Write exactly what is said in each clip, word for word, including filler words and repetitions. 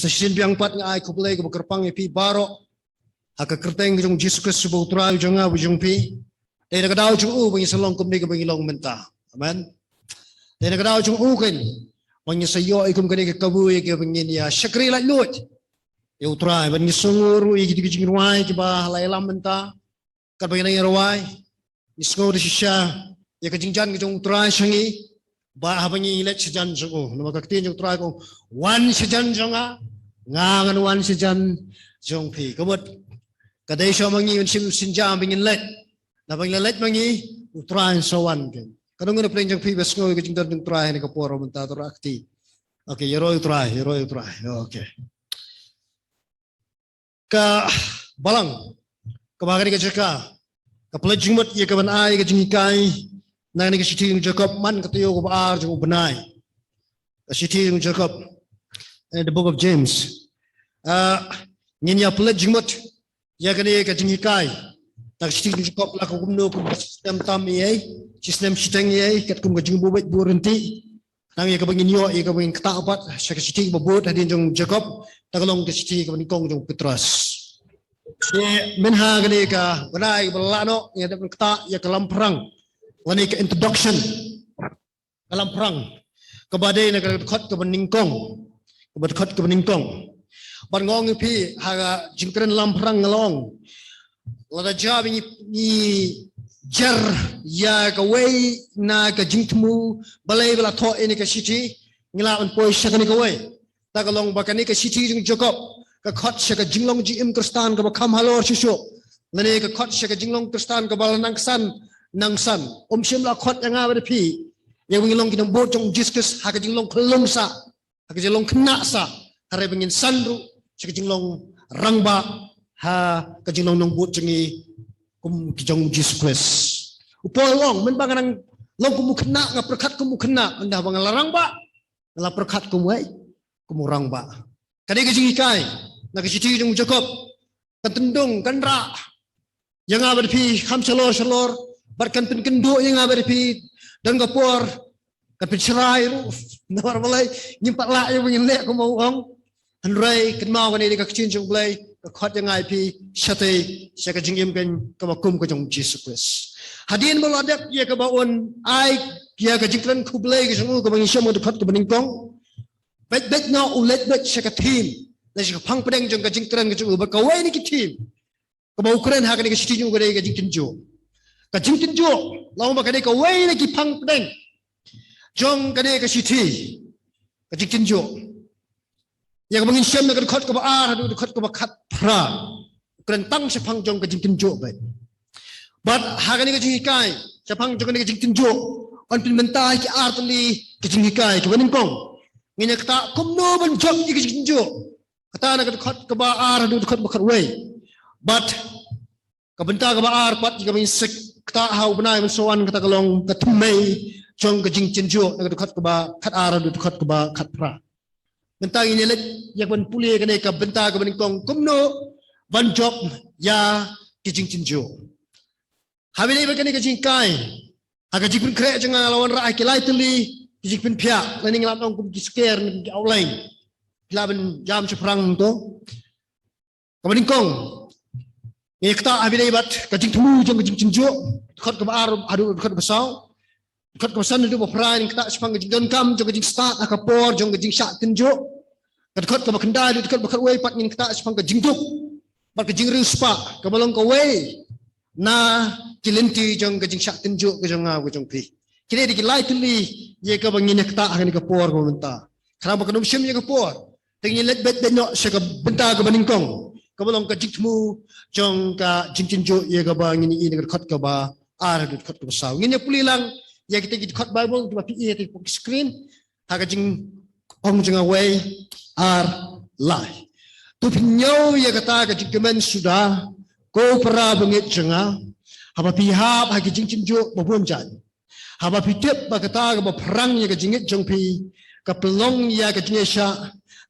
Sa shisien biang pat nga ai khublei kaba kyrpang ïa phi baroh ha ka kyrteng jong Jisu Khrist uba U Trai jong nga bad jong phi. Dei na ka daw jong u ba ngi sa long kumne kaba ngi long mynta. Amen. Dei na ka daw jong u keiñ ba ngi sa ïoh ïa kum kane ka kabu ïa kaba ngin ïa shakri laitluid ïa U Trai, bad ngi sngew ruh ïa ki jingrwai kiba la ïalam mynta. Katba ngi nang ïa rwai, ngi sngew da shisha ïa ka jingjan ka jong U Trai sha ngi, ba haba ngi leit shajan jong u, namar ka ktien jong U Trai ka ong, wan shajan jong nga, nga ngan wan shajan jong phi. Ka mut ka dei shuh ma ngi ban shim sienjam ba ngin leit, naba ngi la leit ma ngi, U Trai un sa wan keiñ. Ka dang ngi na pdeng jong phi ba sngew ïa ka jingdon jong U Trai ha kane ka por mynta, to rah kti. Okay, ïaroi U Trai, ïaroi U Trai. Okay. Ka balang kaba ha kane ka jaka ka pynleit jingmut ïa ka ban ai ka jinghikai na kane ka shithi jong u Jakob, man ka taïew kaba ar jong u bnai. Ka shithi jong u Jakob, eh, the book of James. Ah, ngin ïa pynleit jingmut ïa kane ka jinghikai na ka shithi jong u Jakob, la ka kumno, kum ka shisnem tam ïa ei, shisnem shiteng ïa ei, katkum ka jingbubit buh ryntih. Nang ïa kaba ngin ïoh, ïa kaba ngin ktah pat sha ka shithi kaba bud hadien jong u Jakob, te ka long ka shithi kaba nyngkong jong u Petros. Te mynha kane ka bnai kaba la noh, ngi dep ktah ïa ka lamphrang lane ka introduction. Ka lamphrang kaba dei na ka dkhot kaba nyngkong, ka dkhot kaba nyngkong. Bad nga ong ïa phi, ha ka jingkren lamphrang nga la ong, lada jia ba ngi, ngi jer ïa kawei na ka jingthmu balei ba la thoh ïa kane ka shithi, ngi lah ban poi sha kane kawei. Te ka long ba kane ka shithi jong u Jakob ka khot sha ka jinglong jingim Khristan kaba kham halor shuh shuh, lane ka khot sha ka jinglong Khristan kaba la nang ksan nang ksan. Um shym la khot ïa nga bad phi ïa ba ngin long ki nongbud jong u Jisu Khrist ha ka jinglong khyllung sah, ha ka jinglong khynnah sah, hynrei ba ngin san ruh sha ka jinglong rangbah, ha ka jinglong nongbud jong ngi kum ki jong u Jisu Khrist. U Paul u ong, mynba nga nang long kum u khynnah, nga pyrkhat kum u khynnah, ynda ba nga la rangbah, nga la pyrkhat kum uwei, kum u rangbah. Ka dei ka jinghikai na ka shithi jong u Jakob, kan tyndung, kan rah ïa nga bad phi kham shalor shalor, bad kan pynkynduh ïa nga bad phi. Don ka por kan pynshrai ruh, namar balei, ngim pat lah ïa ba ngin leh kum u ong. Hynrei kynmaw, kane dei ka ktien jong u Blei, ka khot ïa nga ïa phi shatei sha ka jingim keiñ kaba kum ka jong u Jisu Khrist. Hadien ba la dep ïa kaba un ai ïa ka jingkren khublei ka jong u kaba ngi shem ha ka dkhot kaba nyngkong, beit beit noh u leit beit sha ka theme, lane sha ka phang pdeng jong ka jingkren ka jong u, bad kawei na ki theme kaba u kren ha kane ka shithi jong u ka dei ka jingtynjuh. Ka jingtynjuh, la ong ba ka dei kawei na ki phang pdeng jong kane ka shithi, ka jingtynjuh. Ïa kaba ngin shem na ka dkhot kaba ar haduh dkhot kaba khatphra, u kren tang shaphang jong ka jingtynjuh beit. Bad ha kane ka jinghikai shaphang jong kane ka jingtynjuh, yn pynmynta ïa ki ar tylli ki jinghikai. Kaba nyngkong, ngin ïa ktah kumno ban jop ïa ka jingtynjuh. Kata na ka dkhot kaba ar haduh dkhot ba khatwei. Bad ka bynta kaba ar pat ïa kaba ngin sa ktah ha u bnai ban sa wan, kata ka long ka thymmei jong ka jingtynjuh, na ka dkhot kaba khatar haduh dkhot kaba khatphra. Mynta ngin ïa leit ïa ka ban pule kane ka bynta kaba nyngkong, kumno ban jop ïa ki jingtynjuh. Haba ïadei bad kane ka jinghikai, ha ka jingpynkhreh jong nga la wanrah ïa ki lai tylli ki jingpynphiah, lane ngi lah ban ong kum ki square ne ki outline. Phi lah ban jam shaphrang to. Kaba nyngkong, ngi ktah haba ïadei bad ka jingthmu jong ka jingtynjuh, dkhot kaba ar haduh dkhot ba saw. Dkhot kaba san haduh ba phra, ngi ktah shaphang ka jingdonkam jong ka jingstad ha ka por jong ka jingshah tynjuh. Ka dkhot kaba khyndai haduh dkhot ba khatwei pat, ngin ktah shaphang ka jingduk bad ka jingriewspah, kaba long kawei na ki lynti jong ka jingshah tynjuh ka jong nga ka jong phi. Kine dei ki lai tylli ïa kaba ngin ïa ktah ha kane ka por kaba mynta. Khnang ba kan ym shim ïa ka por, te ngin leit beit beit noh sha ka bynta kaba nyngkong, kaba long ka jingthmu jong ka jingtynjuh, ïa kaba ngin ïohi na ka dkhot kaba ar haduh dkhot kaba saw. Ngin ïa pule lang ïa kita ki dkhot Baibl kiba phi ïohi ha ka screen. Ha ka jingong jong nga, wei, ar, lai. To pynñiew ïa kata ka jingkmen suda, ko para bangeit jong nga, haba phi hap ha ki jingtynjuh ba bun jait. Haba phi tip ba kata kaba phrang ïa ka jingngeit jong phi ka pynlong ïa ka jingïaishah,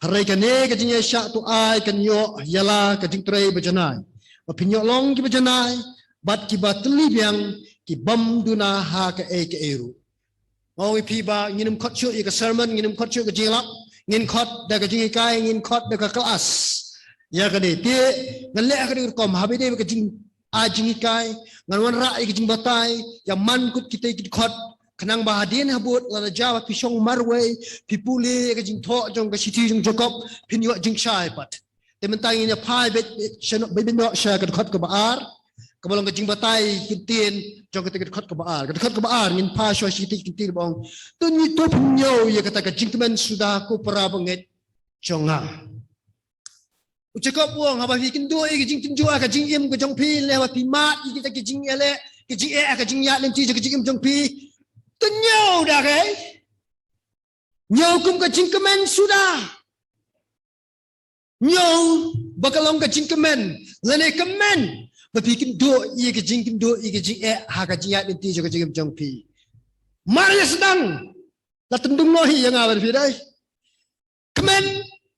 hynrei kane ka jingïaishah to ai kan ïoh ïa la ka jingtrei ba janai, ba phin ïoh long kiba janai bad kiba tylli biang, ki bym duna ha kaei kaei ruh. Nga ong ïa phi ba ngin ym khot shuh ïa ka sermon, ngin ym khot shuh ka jingïalap, Ngin khot da ka jinghikai, ngin khot da ka klas. Ïa kane te ngan leh ha kane ka rukom, haba ïadei bad ka jing, a, jinghikai, ngan wanrah ïa ka jingbatai ïa man kut kita ki dkhot, khnang ba hadien habud lada jia ba phi shong marwei, phi pule ïa ka jingthoh jong ka shithi jong Jakob, phin ïoh jingshai pat. Te mynta ngin ïa phai beit, beit sha, beit, beit noh sha ka dkhot kaba ar, kaba long ka jingbatai ktien jong kata ka dkhot kaba ar. Ka dkhot kaba ar ngin phai shuwa sha kita ki ktien ba ong, to ngin, to pynñiew ïa kata ka jingkmen suda ko para bangeit jong nga. U Jakob u ong, haba phi kynduh ïa ka jingtynjuh ha ka jingim ka jong phi, lane haba phi mad ïa kita ki jingeh, ki jingeh ha ka jingïaid lynti jong ka jingim jong phi, to ñiew da kaei? Ñiew kum ka jingkmen suda. Ñiew ba ka long ka jingkmen, lane kmen ba phi kynduh ïa ka jingkynduh ïa ka jingeh ha ka jingïaid lynti jong ka jingim jong phi. Mar ïa sdang, la tyndung noh hi ïa nga bad phi dei. Kmen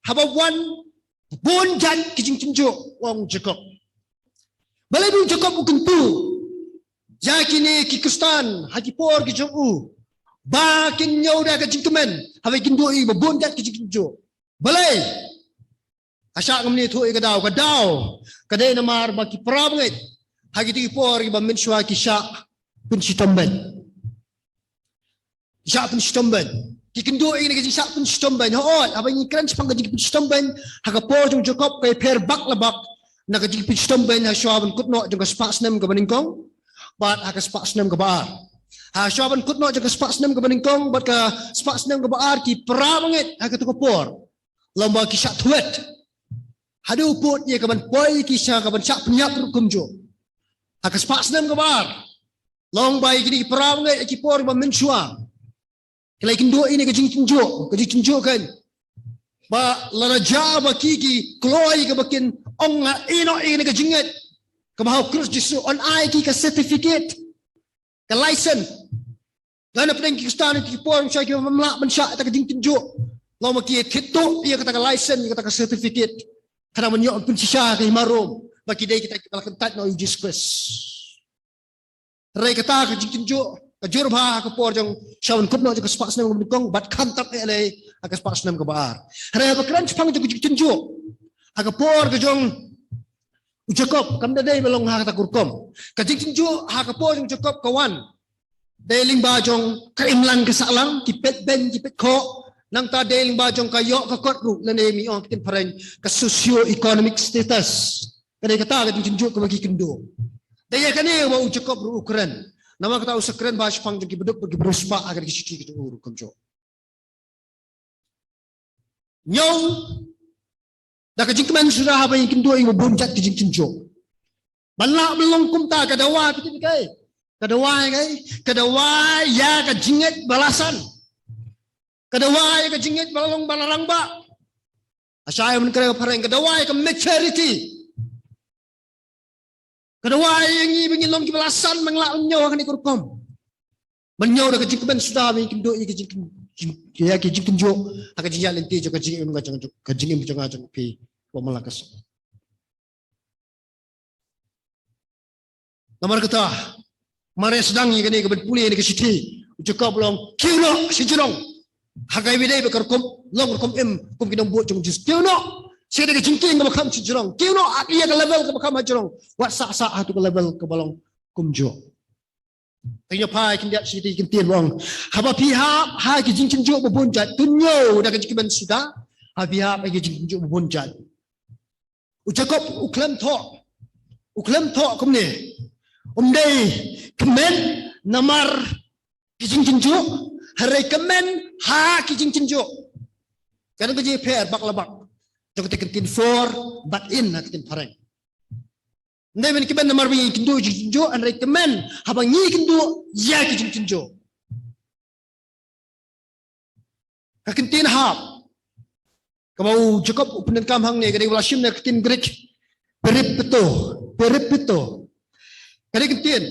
haba wan bun jait ki jingtynjuh, ong Jakob. Balei u Jakob u kyntu ïa kine ki Khristan ha ki por ki jong u ba kin ñiew da ka jingkmen haba kin duh ïa ba bun jait ki jingtynjuh? Balei? Ka shah ngam ni thuh ïa ka daw, ka daw ka dei namar ba ki para bangeit ha kito ki por kiba mynshuwa ki shah pynshitom beiñ. Ki shah pynshitom beiñ. Ki kynduh ïa kine ki jingshah pynshitom beiñ. Hooid, haba ngi kren shaphang ka jingpynshitom beiñ ha ka por jong Jakob ka ïapher bak la bak na ka jingpynshitom beiñ ha shuwa ban kut noh jong ka spah snem kaba nyngkong bad ha ka spah snem kaba ar. Ha shuwa ban kut noh jong ka spah snem kaba nyngkong bad ka spah snem kaba ar, ki para bangeit ha kato ka por long ba ki shah thwet haduh pud ïa ka ban poi ki sha ka ban shah pynïap ruh kumjuh. Ha ka spah snem kaba ar long ba ïa kine ki para bangeit ha ki por ba mynshuwa ki la ïakynduh ïa kane ka jingtynjuh, ka jingtynjuh kan. Ba lada jia ba ki, ki kloi kaba kin ong nga ïehnoh ïa kane ka jingngeit kaba ha u Khrist Jisu, yn ai ki ka certificate, ka license. Lada pdeng ki Khristan ki por mynshuwa ki bym lah ban shah ïa kata ka jingtynjuh, long ba ki thied tuh ïa kata ka license, ïa kata ka certificate, khnang ban ïoh pynshisha ha ka hima Rom ba ki dei kita kiba la kyntait noh ïa u Jisu Khrist. Hynrei kata ka jingtynjuh ka jur bha ha ka por jong, shuwa ban kut noh jong ka spah snem kaba nyngkong bad khamtam eh lei ha ka spah snem kaba ar. Hynrei haba kren shaphang jong ka jingtynjuh ha ka por ka jong u Jakob, kam da dei ba long ha kata ka rukom. Ka jingtynjuh ha ka por jong u Jakob ka wan dei lyngba jong ka imlang ka sahlang, ki peit beiñ ki peit khoh. Nangta dei lyngba jong ka ïoh ka kot ruh, lane ngi ong ha ka ktien phareng ka socio economic status. Ka dei kata ka jingtynjuh kaba ki kynduh. Dei ïa kane ba u Jakob ruh u kren. Namar kata u sa kren bha shaphang jong ki baduk bad ki bariewspah ha kane ka shithi ka jong u ruh kumjuh. Ñiew da ka jingkmen suda haba ngi kynduh ïa ba bun jait ki jingtynjuh. Ban lah ban long kumta ka dawa, phi tip kaei ka dawa? Kaei ka dawa? Ïa ka jingngeit ba la san. Ka dawa ïa ka jingngeit ba la long ba la rangbah. Lashai mynta ka phareng ka dawa ïa ka maturity. Ka dawa ïa ngi ba ngin long kiba la san, ba ngin lah ban ñiew ha kane ka rukom. Ban ñiew da ka jingkmen suda ba ngin kynduh ïa ka jing, jing, ïa ka jingtynjuh ha ka jingïaid lynti jong ka jingim jong nga, jong ka jingim jong nga, jong phi, ba man la ka song. Namar kata, mar ïa sdang ïa kane kaban pule ïa kane ka shithi, u Jakob u ong, kiew noh shajrong. Ha kaba ïadei bad ka rukom long rukom im kum ki nongbud jong u Jisu. Kiew noh sha kane ka jingkieng kaba kham shajrong. Kiew noh ha ïa ka level kaba kham shajrong. Wat sah sah ha tu ka level kaba long kumjuh. Te ngi phai khyndiat sha kata ka ktien ba ong, haba phi hap ha ki jingtynjuh ba bun jait, to ñiew da ka jingkmen suda. Haba phi hap ha ki jingtynjuh ba bun jait. U Jakob u khlem thoh, u khlem thoh kumne. Um dei kmen namar ki jingtynjuh, hynrei kmen ha ki jingtynjuh. Ka don ka jingïapher bak la bak jong kata ka ktien for bad in ha ka ktien phareng. Ym dei ban kmen namar ba ngi kynduh jingtynjuh, hynrei kmen haba ngi kynduh ïa ki jingtynjuh. Ka ktien hap kaba u Jakob u pyndonkam hangne ka dei kaba la shim na ka ktien Greek, peripteto, peripteto. Ka dei ka ktien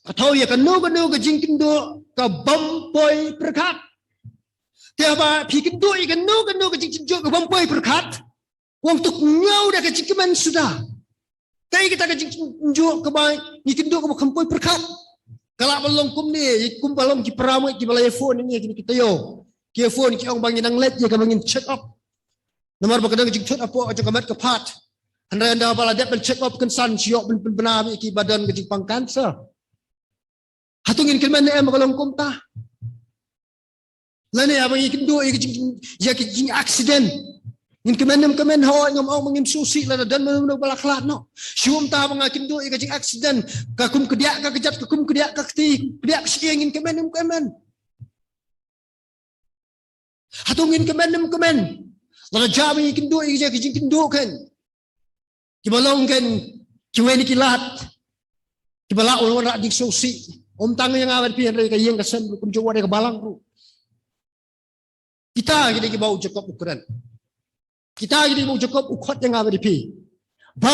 ka thoh ïa kano kano ka jingkynduh ka bym poi pyrkhat. Te haba phi kynduh ïa kano kano ka jingtynjuh ka bym poi pyrkhat, u ong to ñiew da ka jingkmen suda. Kaei kata ka jingtynjuh kaba ngi kynduh kaba kham poi pyrkhat? Ka lah ban long kumne, kumba long ki para meit kiba la ïa phone ïa ngi ha kine ki taïew, Ki phone ki ong ba ngin nang leit ïa kaba ngin check up. Namar ba ka don ka jingthut hapoh jong ka met ka phad. Hynrei ynda ba la dep ban check up kynsan shu ïoh ban pynbna ïa kiba don ka jingpang cancer. Hato ngin kmen ne em ba ka long kumta? Lane haba ngi kynduh ïa ka jing, ïa ka jing accident, ngin kmen ne em kmen? Hooid, ngam ong ba ngin sngewsih lada don mano mano ba la khlad noh. Shu kumta ba nga kynduh ïa ka jing accident, ka kum kdiah ka kjat, ka kum kdiah ka kti, kdiah ka shyieng, ngin kmen ne em kmen? Hato ngin kmen ne em kmen? Lada jia ba ngi kynduh ïa ka jingkynduh kan, kiba long kan kiwei na ki lad kiba lah wan wanrah jingsosi. Ym tang ïa nga bad phi hynrei ka ïing ka sem ruh, kumjuh wat ïa ka balang ruh. Kita ki dei kiba u Jakob u kren. Kita ki dei kiba u Jakob u khot ïa nga bad phi ba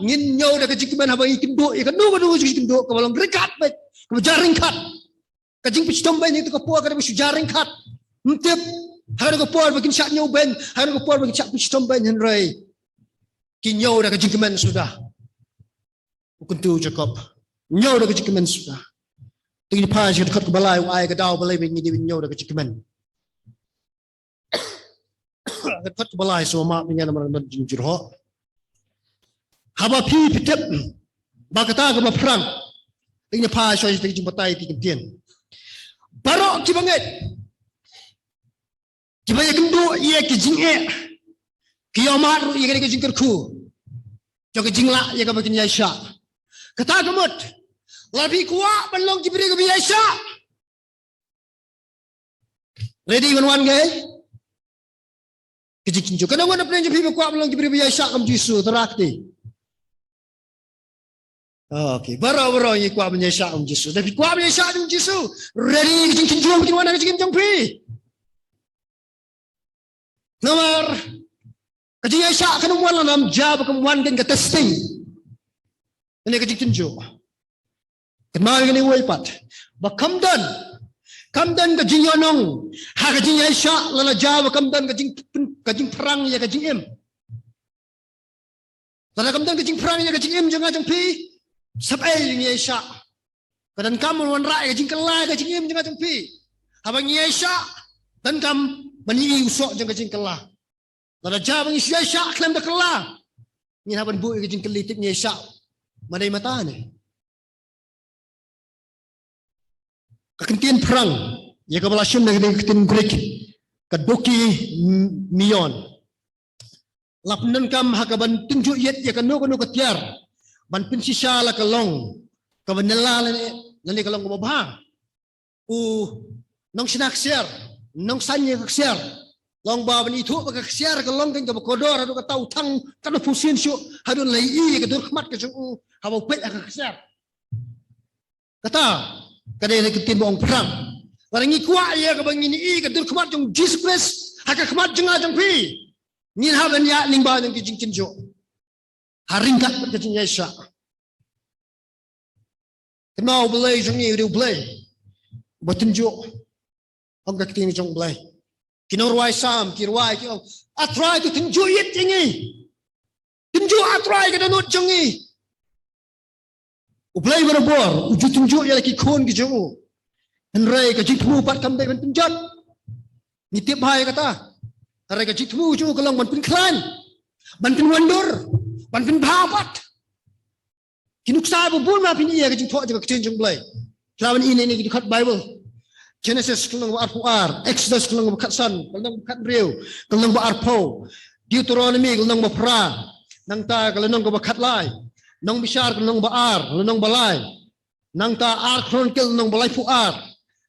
ngin ñiew da ka jingkmen haba ngi kynduh ïa kano kano ka jingkynduh kaba long ryngkat bad kaba jar ryngkat. Ka jingpynshitom beiñ ha kata ka por ka dei ba shu jar ryngkat. Ym tip ha kata ka por ba kin shah ñiew beiñ, ha kata ka por ba kin shah pynshitom beiñ, hynrei ki ñiew da ka jingkmen suda. U kyntu Jakob, ñiew da ka jingkmen suda. Te ngin phai sha ka dkhot kaba lai, u ai ka daw balei ba ngi dei ban ñiew da ka jingkmen. Ka dkhot kaba lai, sngewbha ma pynïaid namar ka don jingjyrhoh. Haba phi phi tip ba kata kaba phrang. Te ngin phai sha ka jingbatai ki ktien. Baroh kiba ngeit, kiba ïakynduh ïa ki jingeh, ki ïohmad ruh ïa ka jingkyrkhu jong ka jinglah ïa kaba kin ïaishah. Kata ka mut, lada phi kwah ban long ki briew kiba ïaishah, ready ban wan, ngi? Ka jingkynjoh. Katno ngut na pdeng jong phi ba kwah ban long ki briew ba ïaishah kum Jisu, to rah kti. Okay, baroh baroh ngi kwah ban ïaishah kum Jisu. Lada phi kwah ban ïaishah kum Jisu, ready ka jingkynjoh ba kin wan ha ka jingim jong phi. Namar ka jingïaishah kan ym wan lada ym jia ba kam wan kan ka testing. Kane ka jingkynjoh. Kynmaw ïa kane kawei pat, ba kam don, kam don ka jingïohnong ha ka jingïaishah lada jia ba kam don ka jing, ka jingphrang ïa ka jingim. Lada kam don ka jingphrang ïa ka jingim jong nga jong phi, sep ei ngi ïaishah. Ka donkam ban wanrah ïa ka jingkylla ha ka jingim jong nga jong phi. Haba ngi ïaishah, donkam ban ïohi u soh jong ka jingkylla. Lada jia ba ngi shu ïaishah khlem da kylla, ngin hap ban buh ïa ka jingkylli, tip ngi ïaishah ma dei mata ne. Ka ktien phrang ïa kaba la shim na ka ktien Greek, ka dokimenon, la pyndonkam ha kaban tynjuh ïit ïa kano kano ka tiar ban pynshisha la ka long kaba nylla lane, lane ka long kaba bha. U nongshna ksiar, nongsaiñ ïa ka ksiar, long ba ban ithuh ba ka ksiar ka long kan kaba kordor haduh kata u thang katno phew sien shuh haduh la ïohi ïa ka dur khmat ka jong u haba u peit ha ka ksiar. Kata ka dei ka ktien ba ong phrang. Lada ngi kwah ïa kaba ngin ïohi ka dur khmat jong Jisu Khrist ha ka khmat jong nga jong phi, ngin hap ban ïaid lyngba jong ki jingkynjoh ha ryngkat bad ka jingïaishah. Kynmaw, U Blei jong ngi u dei U Blei uba tynjuh. Ong ka ktien jong U Blei, ki nongrwai Salm ki rwai ki ong, A Trai, to tynjuh ïit ïa ngi. Tynjuh, A Trai, ka dohnud jong ngi. U Blei barabor u ju tynjuh ïa la ki khun ki jong u. Hynrei ka jingthmu pat kam dei ban pynjot. Ngi tip bha ïa kata. Hynrei ka jingthmu jong u ka long ban pynkhlaiñ, ban pynwandur, ban pynbha pat. Ki nuksa ba bun ma phin ïohi ha ka jingthoh jong ka ktien jong U Blei. Phi lah ban ïohi na kine ki dkhot Baibl. Genesis ka lynnong ba arphew ar, Exodus ka lynnong ba khatsan, ka lynnong ba khathynriew, ka lynnong ba arphew, Deuteronomy ka lynnong ba phra, nangta ka lynnong kaba khatlai, Nongbishar ka lynnong ba ar, lynnong ba lai, nangta Ar Chronicle lynnong ba laiphew ar,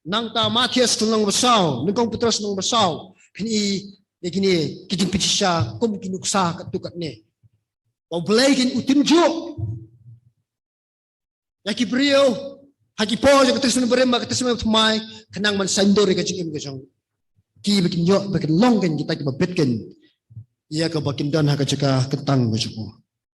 nangta Mathaios lynnong ba saw, Nyngkong Petros lynnong ba saw. Phin ïohi ïa kine ki jingpynshisha kum ki nuksa katto katne. Ba U Blei kan u tynjuh ïa ki briew ha ki por jong ka Testament Barim bad ka Testament Thymmai, khnang ban saiñdur ïa ka jingim ka jong ki, ba kin ïoh, ba kin long kan kita kiba bit kan ïa kaba kin don ha ka jaka kyntang ka jong u.